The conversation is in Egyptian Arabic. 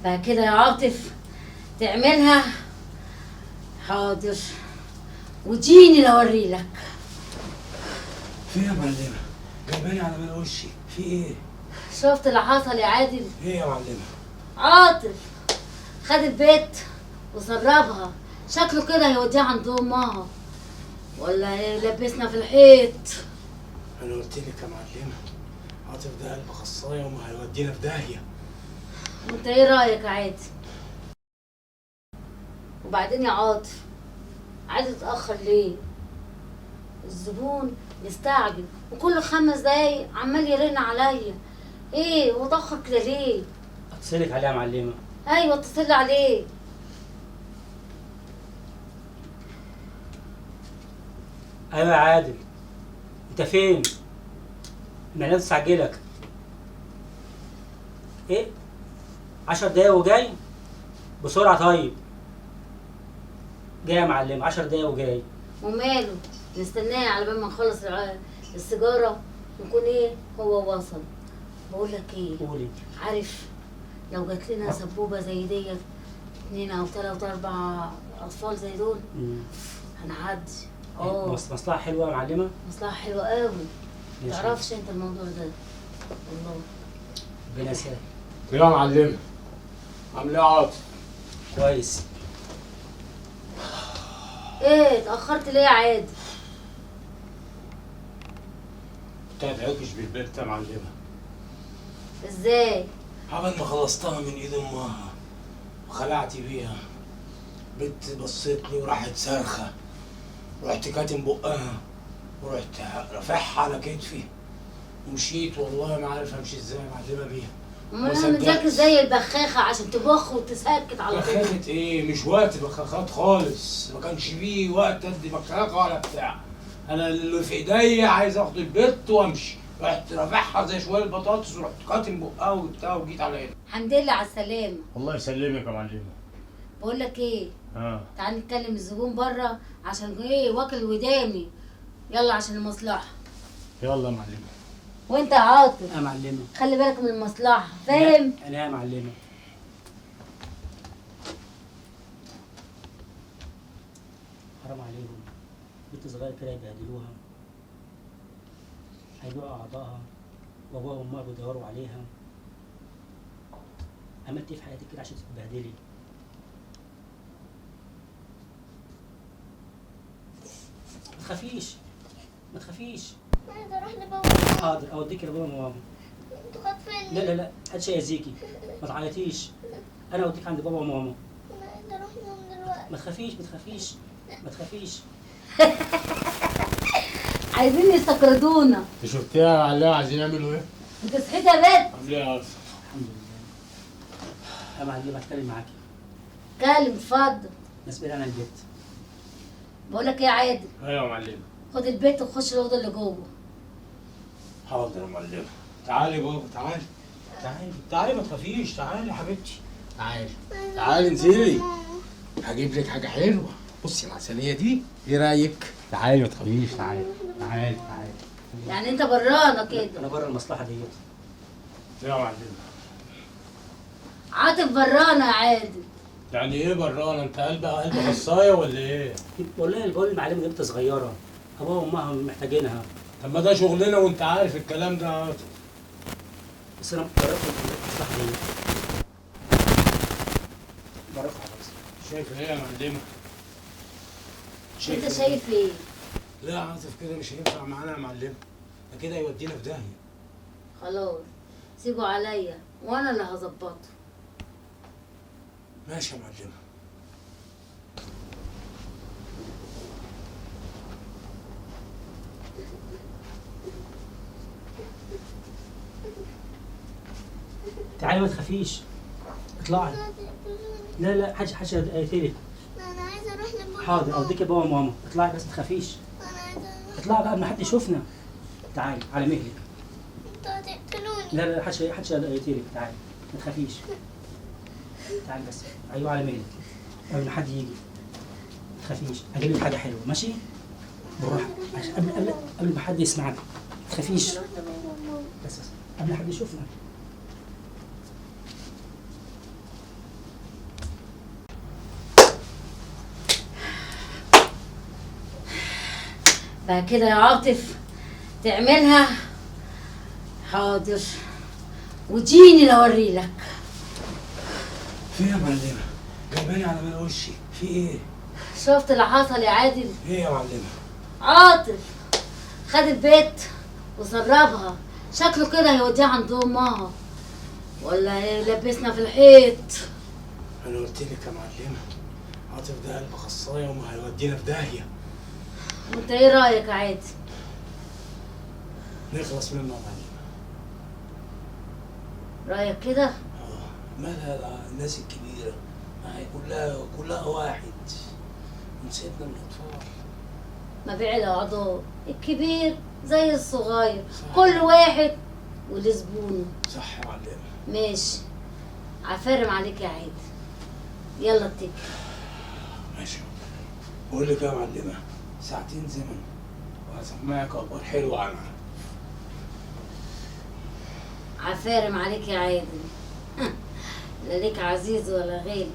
بقى كده يا عاطف تعملها. حاضر، وجيني لو اوريلك. في ايه يا معلمه؟ جايباني على مال وشي، في ايه؟ شفت اللي حصل يا عادل؟ ايه يا معلمه؟ عاطف خد البيت وسربها، شكله كده هيوديها عند امها ولا يلبسنا في الحيط. انا قلت لك يا معلمه عاطف ده قلب خصايه وما هيودينا في داهية. وانت ايه رايك يا عادل؟ وبعدين يا عاطف، عايز تتاخر ليه؟ الزبون مستعجل وكل 5 دقايق عمال يرن عليا. ايه وتاخر كده ليه؟ اتصلك عليه يا معلمه. ايوه اتصل عليه. ايوه يا عادل، انت فين؟ المعلمة تستعجلك. ايه؟ 10 دقايق وجاي؟ بسرعة. طيب جاي يا معلم، 10 دقايق وجاي. وماله، نستناه على بال ما نخلص السيجارة نكون ايه هو وصل. بقول لك ايه؟ قولي. عارف لو جات لنا سبوبه زي ديت 2 أو 3 أو 4 اطفال زي دول هنعدي. اه مصلحة حلوة يا معلمه. مصلحة حلوة قوي. ما تعرفش انت الموضوع ده والله. ربنا يسهل. يا معلمه عامل ايه يا عاطف؟ كويس. ايه اتأخرت ليه يا عادل؟ كنت هتعكش بالبيت يا معلمه. ازاي؟ عبال ما خلصتها من ايد امها وخلعت بيها، بنت بصيتني وراحت صارخة، رحت كاتم بقها ورحت رافعها على كتفي ومشيت. والله ما عارف امشي ازاي يا معلمه بيها. امال انا مديك زي البخاخه عشان تبخ وتسكت على طول. بخاخه ايه؟ مش وقت بخاخات خالص، ما كانش فيه وقت ادي بخاخه ولا بتاع. انا اللي في ايديا عايز اخد البت وامشي، رحت رافعها زي شوية البطاطس ورحت كاتم بقها وبتاع وجيت على هنا. الحمد لله على السلامة. الله يسلمك يا معلمه. بقول لك ايه؟ تعال نتكلم الزبون بره عشان ايه واكل وداني. يلا عشان المصلحة. يلا يا معلمه. وانت يا عاطف يا معلمه خلي بالك من المصلحة، فاهم؟ انا يا معلمه. حرام عليهم، بنت صغيرة كده يبهدلوها، هيبيعوا اعضائها وابوها وامها بيدوروا عليها. عملت ايه في حياتك كده عشان تتبهدلي؟ ما تخافيش ما تخافيش. عايزه اروح لبابا. حاضر اوديك لبابا وماما. انتوا خاطفيني. لا لا لا، محدش هيأذيكي، ما تعيطيش، انا اوديك عند بابا وماما. انا عايزه اروح لهم دلوقتي. ما تخافيش ما تخافيش ما تخافيش. عايزين يستقرضونا. انت شفتيها يا معلمه عايزين يعملوا ايه؟ انت صحيت يا بنت؟ عامل ايه يا عاطف؟ الحمد لله يا معلمه. اتكلم معاكي. اتكلم اتفضل. مسؤول عن البيت. بقول لك ايه يا عادل؟ ايوه يا معلمه. خد البيت وخش الاوضة اللي جوه. حاضر يا معلمه. تعالي بابا، تعالي تعالي تعالي، ما تخافيش، تعالي يا حبيبتي، تعالي تعالي انزلي، هجيب لك حاجة حلوة. بصي العسليه دي، ايه رايك؟ تعالي ما تخافيش، تعالي تعالي تعالي. يعني انت برانا كده؟ انا بره المصلحة ديت. يا معلمه عاطف برانا يا عادل. يعني ايه برانا؟ انت قلب قلب خصايه ولا ايه؟ والله بقول المعلمة دي بنت صغيرة، ابوها وامها محتاجينها. طب ما ده شغلنا وانت عارف الكلام ده يا عاطف. بس انا براك المصلحة ديت. براك خلاص. شايف ايه يا معلمه؟ انت شايف ايه؟ لا يا عاطف كده مش هينفع معانا يا معلمه، ده كده هيودينا في داهية. خلاص سيبه عليا وانا اللي هظبطه. ماشي يا معلمه. تعالي ما تخافيش، اطلعي. لا لا، حدش هيقتلك. انا عايزه اروح لبابا. حاضر اوديك يا بابا وماما، اطلعي بس ما تخافيش. انا عايزه اروح. اطلعي بقى قبل ما حد يشوفنا. تعالي على مهلك. انتوا هتقتلوني. لا لا، حدش هيقتلك، تعالي ما تخافيش. تعالي بس، ايوه على مهلك قبل ما حد يجي. ما تخافيش، هجيب لك حاجة حلوة، ماشي؟ بالراحة عشان قبل ما حد يسمعك. ما تخافيش. بس بس قبل ما حد يشوفنا. بقى كده يا عاطف تعملها. حاضر، وجيني لأوريلك. في ايه يا معلمه؟ جايباني على مال وشي، في ايه؟ شفت اللي حصل يا عادل؟ ايه يا معلمه؟ عاطف خد البيت وسربها، شكله كده هيوديها عند امها ولا هيلبسنا في الحيط. انا قلت لك يا معلمه عاطف ده قلب خصايه وما هيودينا في داهية. وانت ايه رايك يا عادل؟ نخلص منه يا معلمه. رايك كده؟ مالها الناس الكبيرة؟ ما هي كلها واحد، نسيتنا من الاطفال. مبيع الاعضاء الكبير زي الصغير، كل واحد وليه زبونه. صح يا معلمه. ماشي، عفارم عليك يا عادل. يلا اتكل. ماشي. بقول لك يا معلمه، ساعتين زمن وهسمعك اخبار حلوة عنها. عفارم عليك يا عادل. لا ليك عزيز ولا غالي.